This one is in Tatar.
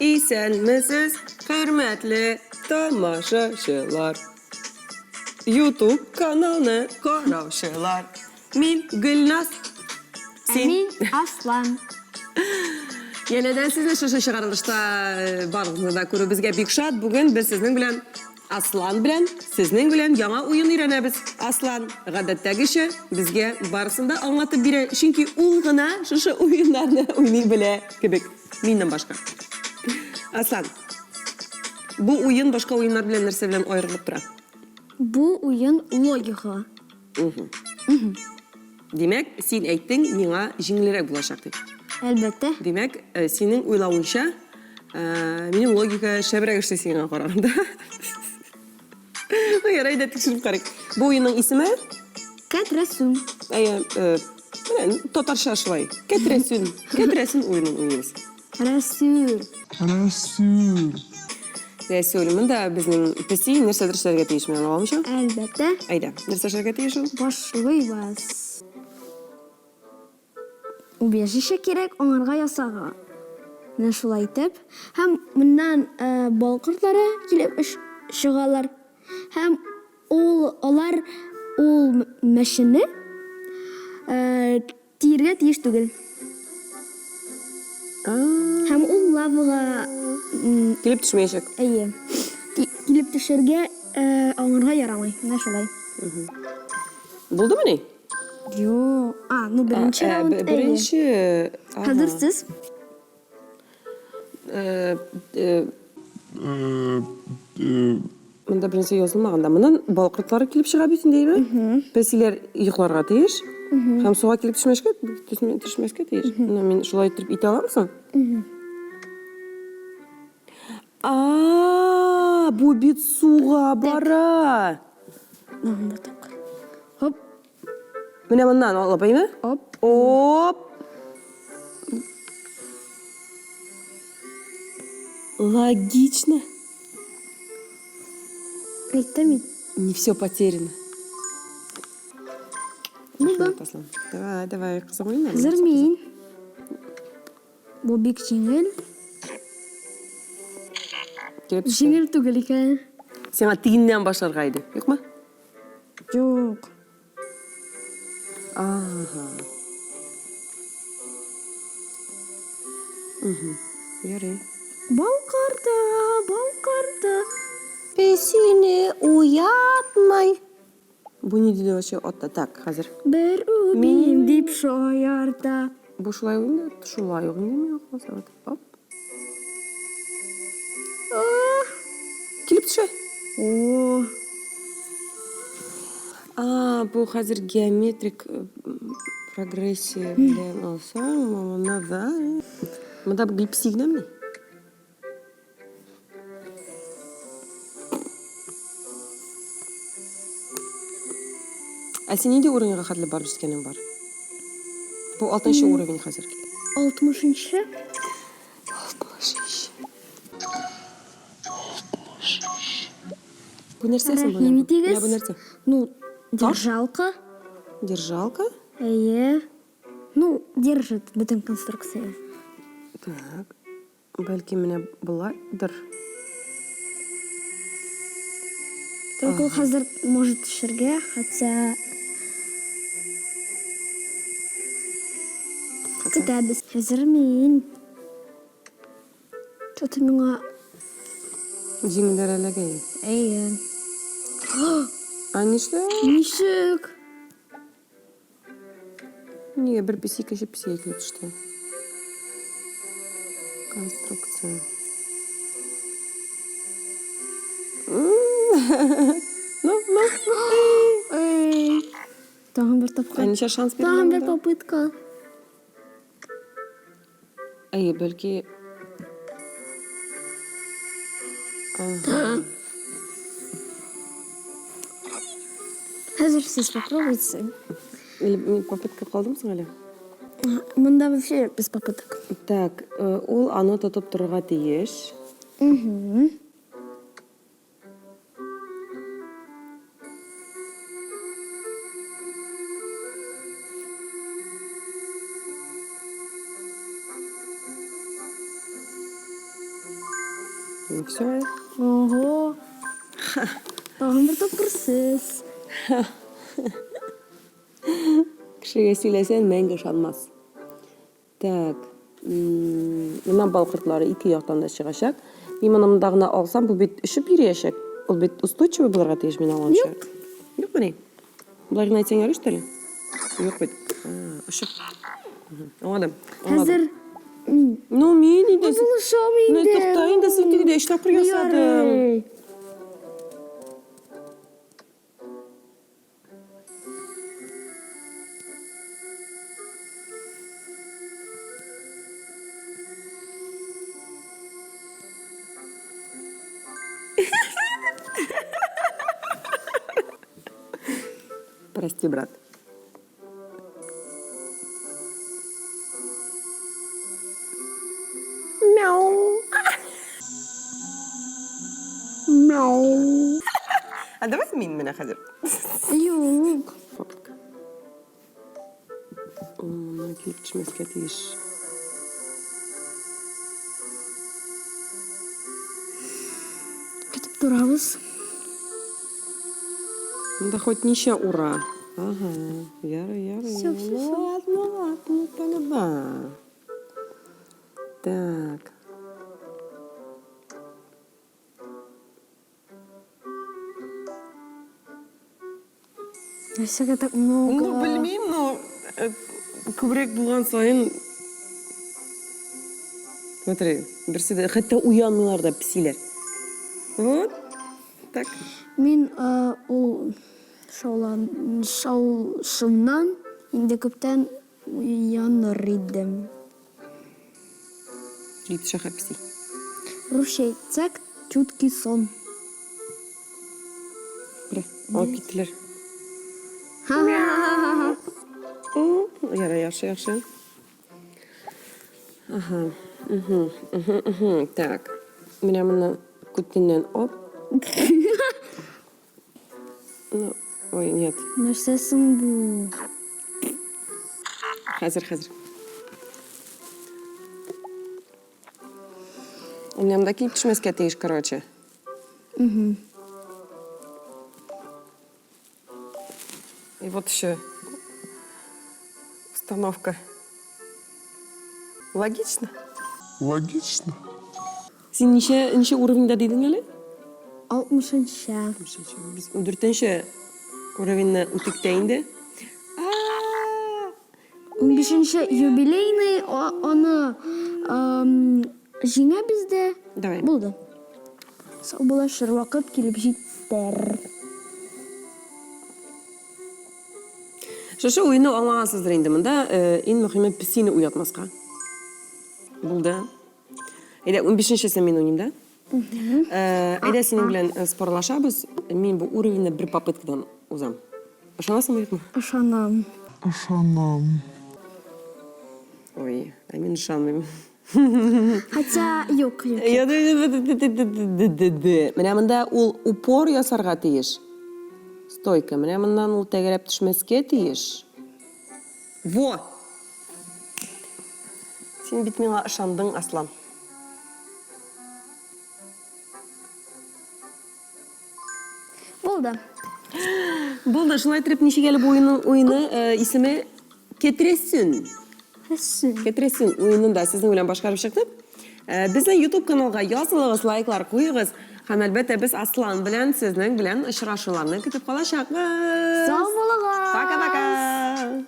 Исәнмесез, хөрмәтле тамашачылар. YouTube каналны караучылар. Мин Гөлназ. Ә мин Аслан. Янәдән сезне шушы чыгарылышта э, барыгызны да күрү безгә бик шат. Бүген без сезнең белән Аслан белән, сезнең белән яңа уен өйрәнәбез. Аслан, гадәттәгечә, безгә барысын да аңлатып бирә, чөнки ул гына шушы уеннарны уйный белә кебек. Миннән башка. Аслан, бу уен башка уеннар белән нәрсә белән аерылып тора? Бу уен логикага. Димәк, син әйттең, миңа җиңелрәк булачак дип. Әлбәттә. Димәк, э, синең уйлавыңча, э, минем логика шәбрәк эшли сиңа караганда. Ну, ярай да тикшереп карыйк. Бу уенның исеме? Кәтрәсүн. Әйе, э, менә татарча шулай. Кәтрәсүн. Кәтрәсүн уенын уйныйбыз. Рәсүл. Рәсүл. Рәсүл, монда безнең песи нәрсәдер эшләргә тиеш, мин аңламыйча. Әлбәттә. Әйдә, нәрсә эшләргә тиеш ул? Башлыйбыз. Убежище кирәк аңарга ясарга. Менә шулай итеп. Һәм моннан э, бал кортлары килеп чыгалар. Һәм ул алар ул мәчене э, Тиергә тиеш түгел. Һәм ул лавага килеп төшмәячәк. Әйе. Килеп төшергә аңарга ярамый. Менә шулай. Булдымыни? Юк. А, ну беренче раунд. Беренче. Хәзер сез. Монда беренче язылмаган да. Моннан бал кортлары килеп чыга бит инде, әйме? Песиләр йокларга тиеш. Һәм суга килеп төшмәскә, төшмәскә тиеш. Менә мин шулай итеп итә алам соң? А, бу бит суга бара. Хоп. Менә моннан алып, әйме? Оп. Оп. Логично. Әйттем мин. Не все потеряно. Булды. Давай, давай, кызым, уйна. Хәзер мин. Бу бик җиңел. Килеп төште. Җиңел түгел икән. Сиңа тигеннән башларга иде, юкмы? Юк. Ага. Угу. Ярый. Бал корты, бал корты. Песине уятмай. Бу ни диде вообще атта? Так, хәзер. Бер үбим дип шаярта. Бу шулай ук инде, шулай ук инде миңа калса. Вот. Оп. Килеп төшә. О. А, бу хәзер геометрик э, прогрессия белән алсаң, моны да. Монда бу гипси генәмени? Ә син нинди уровеньга хәтле барып җиткәнең бар? Бу алтынчы уровень хәзер. Алтмышынчы. Алтмышынчы. Бу нәрсә соң бу? Рәхим итегез. Менә бу нәрсә? Ну, держалка. Держалка? Әйе. Ну, держит бөтен конструкция. Так. Бәлки менә болайдыр. Только ул хәзер может төшергә, хотя көтәбез. Хәзер мин. Что-то миңа Җиңелдәр әлегә. Әйе. А нишләп? Ничек? Нигә бер песи икенче песигә килеп төште? Конструкция. Ну, ну, ну. Эй. Тагын бер тапкыр. Ә ничә шанс бирелә? Тагын бер попытка. Әйе, бәлки Ага. Хәзер сез попробуйте. Или мин попытка калдым соң әле? Монда вообще без попыток. Так, э, ул аны тотып торырга тиеш. Угу. Ну все. Ого. Тагын бер тапкыр сез. Кешегә сөйләсәң, мәңге ышанмас. Так. Менә бал кортлары ике яктан да чыгачак. Мин моны монда гына алсам, бу бит өшеп йөриячәк. Ул бит устойчивый булырга тиеш, мин аңламыйча. Юк. Юкмыни? Болай гына әйтсәң ярый что ли? Юк бит. Өшеп. Аңладым. Хәзер мин. Ну, мин инде. Булышам инде. Ну, тукта инде, син тегедә өч тапкыр ясадың. Прости, брат. Мяу. Мяу. А давай мин менә хәзер. Юк. Попытка. Ул моннан килеп төшмәскә тиеш. Көтеп торабыз. Монда хоть ничә ура. Ага, ярый, ярый. Всё, всё, Ну всё. ладно, ладно, тогда. Так. Нәрсәгә так много? Ну, белмим, но э, күбрәк булган саен. Смотри, берсе дә хәтта уянмыйлар да песиләр. Вот. Так. Мин э, ул шаулан шау шымнан инде күптән уяныр идем. Килеп төшә хәпси. Русча әйтсәк, чуткий сон. Бля, алып киттеләр. Ха-ха-ха-ха. Ярый, яхшы, яхшы. Ага. Угу, угу, угу. Так. Менә моны күтеннән оп. Ну, ой, нет. Нәрсә соң бу? Хәзер, хәзер. У меня монда килеп төшмәскә тиеш, короче. Угу. И вот еще установка. Логично? Логично. Син ничә, ничә уровеньда дидең әле? Алтмышынчы. Без ундүртенче уровеньны үтик тә инде. Унбишенче юбилейный, аны җиңәбез дә. Давай. Булды. Саубуллашыр вакыт килеп җиттер. Шушы уенны аңлагансыздыр инде. Монда иң мөһиме песине уятмаска. Булды. Әйдә, унбишенчесен мин уйныйм, да? Әйдә, синең белән спорлашабыз. Мин бу уровеньны бер попыткадан узам. Ышанасыңмы, юкмы? Ышанам. Ышанам. Ой, ә мин ышанмыйм. Хотя, юк, юк. Менә монда ул упор ясарга тиеш. Стойка. Менә моннан ул тәгәрәп төшмәскә тиеш. Во! Син бит миңа ышандың, Аслан. Булды. Булды. Шулай итеп, ничек әле бу уенның уены э, исеме Кетресүн. Кетресүн. Кетресүн уенын да сезнең белән башкарып чыктык. Э, безнең YouTube каналга язылыгыз, лайклар куегыз. Һәм әлбәттә без Аслан белән сезнең белән очрашуларны көтеп калачакбыз. Сау булыгыз. Пока-пока.